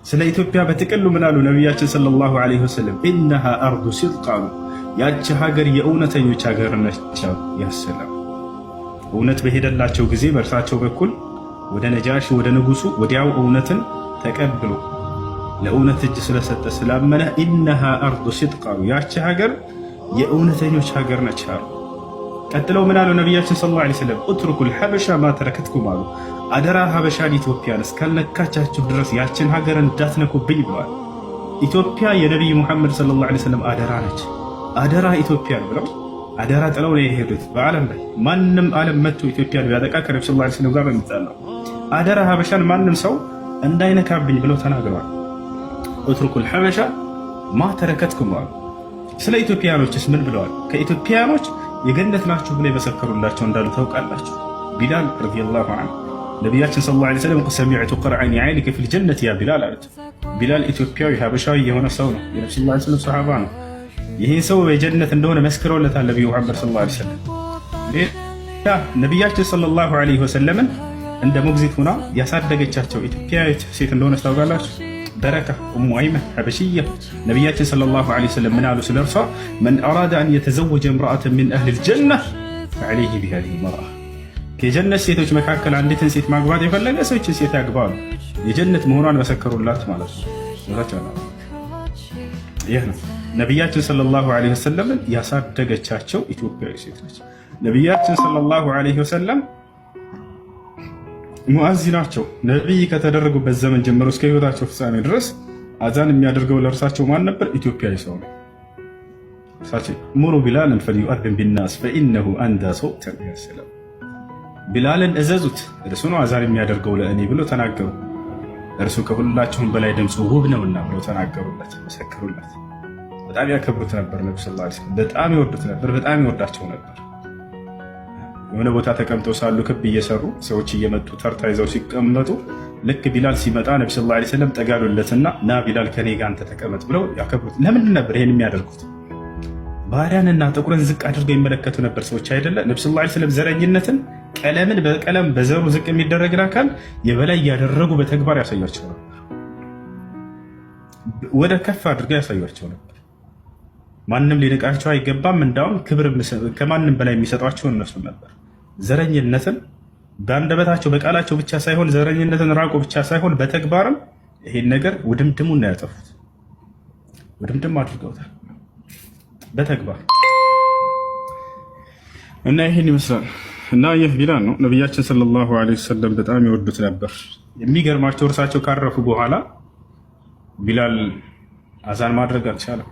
ስለ ኢትዮጵያ በጥቅሉ ምን አሉ ነቢያችን صلى الله عليه وسلم? إنها أرض صدق አሉ። ያቺ ሀገር የእውነተኞች ሀገር ነች። يا سلام! እውነት በሄደላቸው ጊዜ በእርሳቸው በኩል ወደ ነጃሺ፣ ወደ ንጉሱ፣ ወዲያው እውነትን ተቀብሎ ለእውነት እጅ ስለሰጠ፣ ስላመነ إنها أرض صدق አሉ። ያቺ ሀገር የእውነተኞች ሀገር ነች አሉ። ቀጥለው ምን አሉ ነቢያችን صلى الله عليه وسلم? اتركوا الحبشة ما تركتكم አሉ። አደራ ሀበሻን፣ ኢትዮጵያን እስካልነካቻችሁ ድረስ ያችን ሀገር እንዳትነኩብኝ ብለዋል። ኢትዮጵያ የነቢይ ሙሐመድ صلى الله عليه وسلم አደራ ነች። አደራ ኢትዮጵያን ብለው አደራ ጥለው ነው የሄዱት። በዓለም ላይ ማንም ዓለም መጥቶ ኢትዮጵያን ቢያጠቃ ከነቢ صلى الله عليه وسلم ጋር ነው። አደራ ሀበሻን ማንም ሰው እንዳይነካብኝ ብለው ተናግረዋል። اتركوا الحبشة ما تركتكم አሉ። ስለ ኢትዮጵያኖችስ ምን ብለዋል? ከኢትዮጵያኖች የገነት ናችሁ ብለው የመሰከሩላቸው እንዳሉ ታውቃላችሁ። ቢላል رضي الله عنه፣ ነቢያችን صلى الله عليه وسلم سمعت قرع نعالك في الجنة يا بلال አሉት። ቢላል ኢትዮጵያዊ ሀበሻዊ የሆነ ሰው ነው። የነቢ صلى الله عليه وسلم ሰሓባ ነው። ይህን ሰው የጀነት እንደሆነ መስክረውለታል ነቢዩ ሙሐመድ صلى الله عليه وسلم። ሌላ ነቢያችን صلى الله عليه وسلم ን እንደ ሞግዚት ሆና ያሳደገቻቸው ኢትዮጵያዊት ሴት እንደሆነ ታውቃላችሁ። በረካ ኡሙ አይመን ሐበሽያ። ነቢያችን صلى الله عليه وسلم ምን አሉ ስለ እርሷ? من أراد أن يتزوج امرأة من أهل الجنة فعليه بهذه المرأة። ከጀነት ሴቶች መካከል አንዲትን ሴት ማግባት የፈለገ ሰው ይህችን ሴት ያግባ አሉ። የጀነት መሆኗን መሰከሩላት ማለት ነው። ይህ ነው፣ ነቢያችን صلى الله عليه وسلم ን ያሳደገቻቸው ኢትዮጵያዊ ሴት ነች። ነቢያችን صلى الله عليه وسلم ሙአዚናቸው ነቢይ ከተደረጉበት ዘመን ጀምሮ እስከ ህይወታቸው ፍጻሜ ድረስ አዛን የሚያደርገው ለእርሳቸው ማን ነበር? ኢትዮጵያዊ ሰው ነው። مروا بلالا فليؤذن بالناس فإنه أندى صوتا። ቢላልን እዘዙት፣ እርሱ ነው አዛን የሚያደርገው ለእኔ ብሎ ተናገሩ። እርሱ ከሁላችሁም በላይ ድምፁ ውብ ነውና ብሎ ተናገሩለት፣ መሰከሩለት። በጣም ያከብሩት ነበር። ነቢ صلى الله عليه وسلم በጣም ይወዱት ነበር። በጣም ይወዳቸው ነበር። የሆነ ቦታ ተቀምጠው ሳሉ ክብ እየሰሩ ሰዎች እየመጡ ተርታ ይዘው ሲቀመጡ ልክ ቢላል ሲመጣ ነቢ صلى الله عليه وسلم ጠጋ አሉለትና ና ቢላል፣ ከኔ ጋር አንተ ተቀመጥ ብለው ያከብሩት። ለምንድን ነበር ይሄን የሚያደርጉት? ባሪያንና ጥቁርን ዝቅ አድርገው ይመለከቱ ነበር ሰዎች አይደለ? ነቢ صلى الله عليه وسلم ዘረኝነትን፣ ቀለምን በቀለም በዘሩ ዝቅ የሚደረግን አካል የበላይ እያደረጉ በተግባር ያሳያቸው ነበር። ወደ ከፍ አድርገው ያሳያቸው ነበር። ማንም ሊንቃቸው አይገባም። እንዳውም ክብር ከማንም በላይ የሚሰጧቸው እነሱ ነበር። ዘረኝነትን በአንደበታቸው በቃላቸው ብቻ ሳይሆን፣ ዘረኝነትን ራቁ ብቻ ሳይሆን፣ በተግባርም ይሄን ነገር ውድምድሙን ነው ያጠፉት። ውድምድም አድርገውታል በተግባር። እና ይህን ይመስላል። እና ይህ ቢላል ነው። ነቢያችን صلى الله عليه وسلم በጣም ይወዱት ነበር። የሚገርማቸው እርሳቸው ካረፉ በኋላ ቢላል አዛን ማድረግ አልቻለም።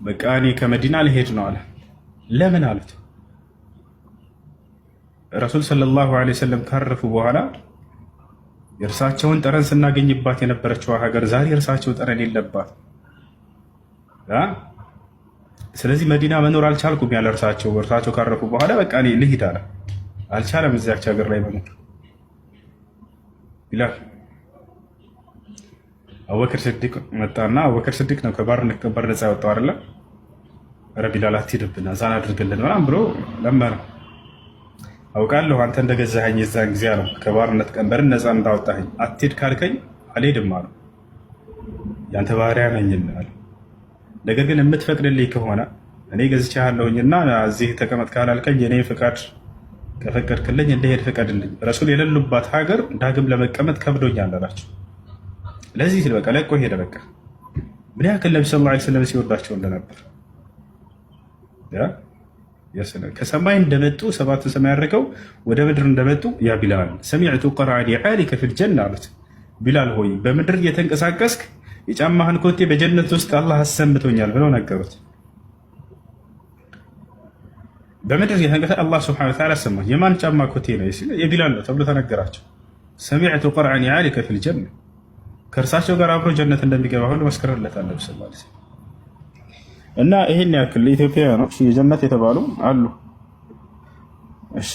በቃ እኔ ከመዲና ልሄድ ነው አለ። ለምን አሉት። ረሱል صلى الله عليه وسلم ካረፉ በኋላ የእርሳቸውን ጠረን ስናገኝባት የነበረችው ሀገር ዛሬ እርሳቸው ጠረን የለባት። ስለዚህ መዲና መኖር አልቻልኩም ያለ እርሳቸው። እርሳቸው ካረፉ በኋላ በቃ እኔ ልሂድ አለ። አልቻለም እዚያች ሀገር ላይ መኖር ቢላል። አቡበክር ስዲቅ መጣና፣ አቡበክር ስዲቅ ነው ከባርነት ቀንበር ነፃ ያወጣው አይደለ? ኧረ ቢላል አትሂድብን፣ አዛን አድርግልን ምናምን ብሎ ለመነው። አውቃለሁ አንተ እንደገዛኸኝ የዛን ጊዜ አለው፣ ከባርነት ቀንበርን ነፃ እንዳወጣኸኝ፣ አትሂድ ካልከኝ አልሄድም አለው። ያንተ ባሪያ ነኝ አለ። ነገር ግን የምትፈቅድልኝ ከሆነ፣ እኔ ገዝቼሃለሁኝና እዚህ ተቀመጥ ካላልከኝ፣ የኔ ፍቃድ ከፈቀድክልኝ እንደሄድ ፍቀድልኝ። ረሱል የሌሉባት ሀገር ዳግም ለመቀመጥ ከብዶኛል አላቸው። ለዚህ ሲል በቃ ለቆ ሄደ። በቃ ምን ያክል ነቢ صلى الله عليه وسلم ሲወዳቸው እንደነበር፣ ከሰማይ እንደመጡ፣ ሰባቱን ሰማይ አድርገው ወደ ምድር እንደመጡ يا بلال سمعت قرع نعالك في الجنة አሉት። ቢላል ሆይ፣ በምድር እየተንቀሳቀስክ የጫማህን ኮቴ በጀነት ውስጥ አላህ አሰምቶኛል ብለው ነገሩት። በምድር እየተንቀሳቀስ አላህ سبحانه وتعالى አሰማ። የማን ጫማ ኮቴ ነው? የቢላል ነው ተብሎ ተነገራቸው። سمعت قرع نعالك في الجنة። ከእርሳቸው ጋር አብሮ ጀነት እንደሚገባ ሁሉ መስክረለታል ነቢ صلى الله عليه وسلم። እና ይሄን ያክል ኢትዮጵያውያኖች የጀነት የተባሉ አሉ። እሺ።